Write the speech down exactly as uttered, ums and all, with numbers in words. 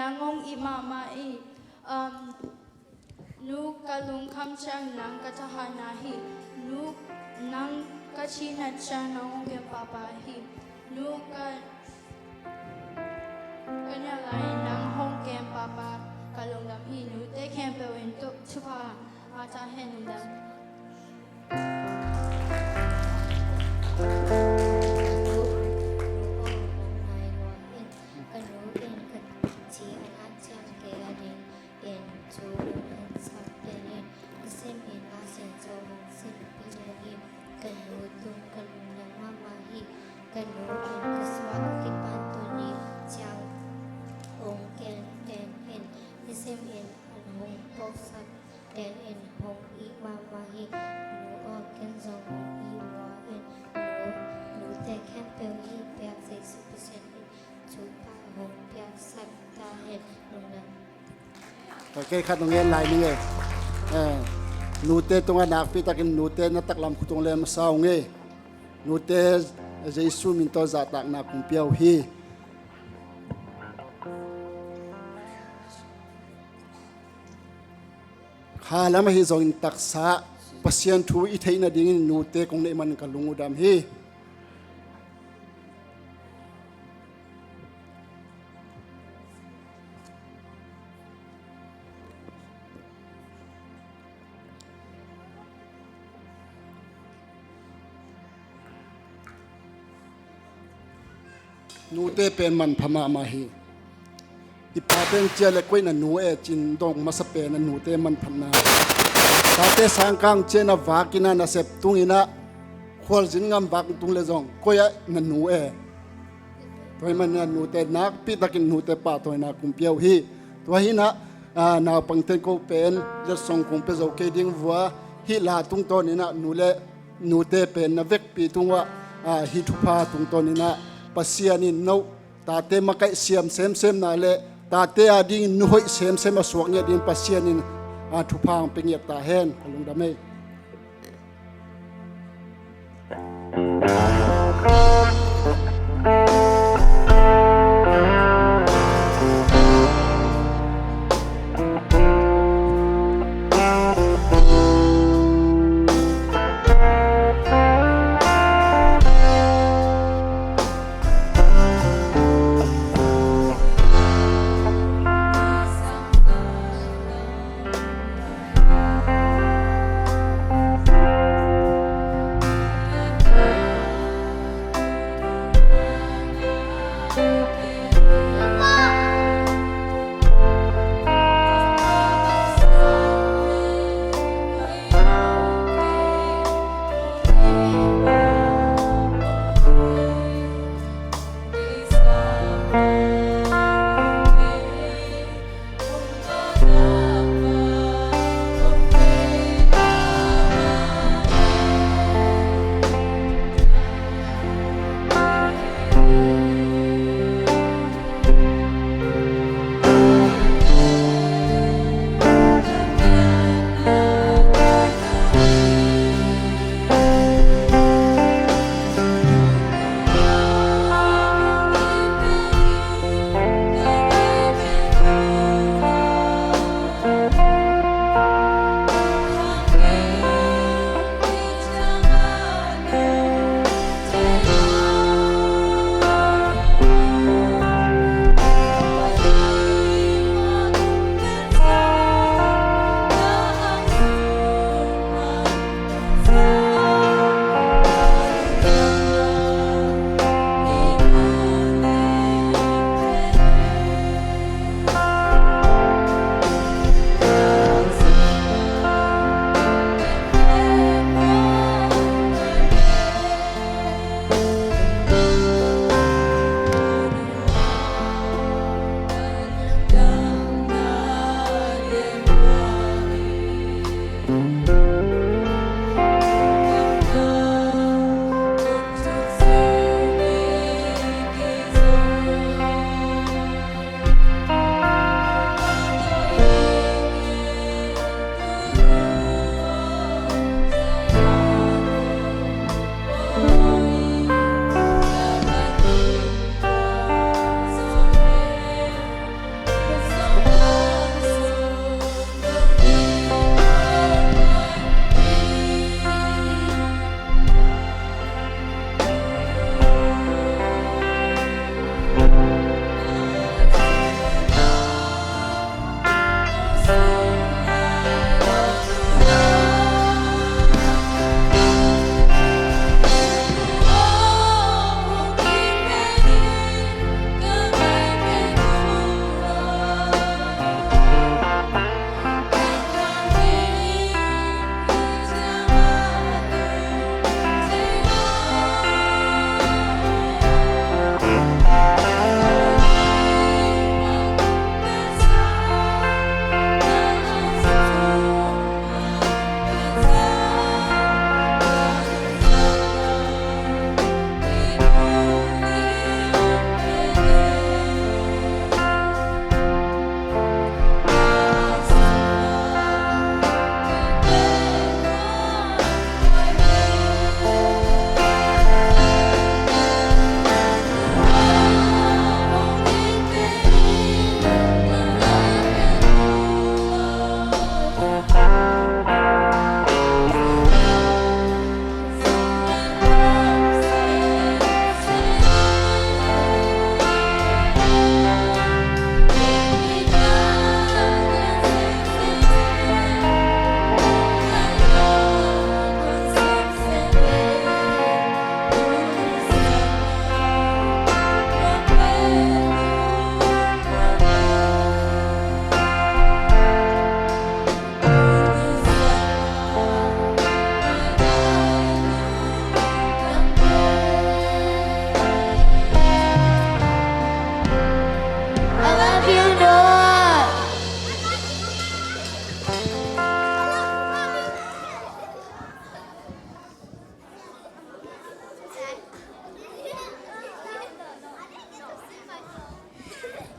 Nang hong it mahmah hi. Um, nu, ka lungkham ciang nang ka thahatna hi. Nu, nang ka cih nat ciang nang hong kem pahpah hi. Nu, ka, ka nial lai-in nang hong kem pahpah ka lungdam hi. Nute khempeuh in tu, thupha ngah ta hen. Lungdam. Ka nu in ka ci a nat ciang kei adingin thu hong ensak pen in, ka sim in Lai Siangtho hong simpi pen in, ka nu tung ka lungdam mahmah hi. Ka nu in ka suah a kipan tuni ciang hong kem pen in, nisim in a hong phawksak pen in hong it mahmah hi. Nu aw, ken zong hong it mahmah in. Nu, nute khempeuh hih biak Jesu Pasian in thupha hong piaksak ta hen. Lungdam. Kei khat hong en lai ning e. Eh, nute tungah nakpi takin nute na taklam khut hong len masa ung e. Nute Jesu min tawh zahtakna kong pia uh hi. Kha lam ahi zongin taksa Pasian thu i theih nadingin nute kong neih manin ka lung uh dam hi. Nute pen manpha mahmah hi. I pa pen cia le koih na nu e cin dong masa pen a nute manphatna. Tate sangkang cia na vak in a nasep tung in a khualzin ngam vak tung le zong koih a na nu e. Tua hi manin a nute nakpi takin nute pahtawina kong pia uh hi. Tua hi in a, a, naupangte ko pen letsong kong pia zo kei ding vua hih la tungtawn in a nu le nute pen na vekpi tungah, a, hih thupha tungtawn in a Pasian in no tate makaih siam semsemna le tate adingin nu hoih semsem a suak ngiat dingin Pasian in, a, thupha hong pia ngiat ta hen. Ka lungdam ei.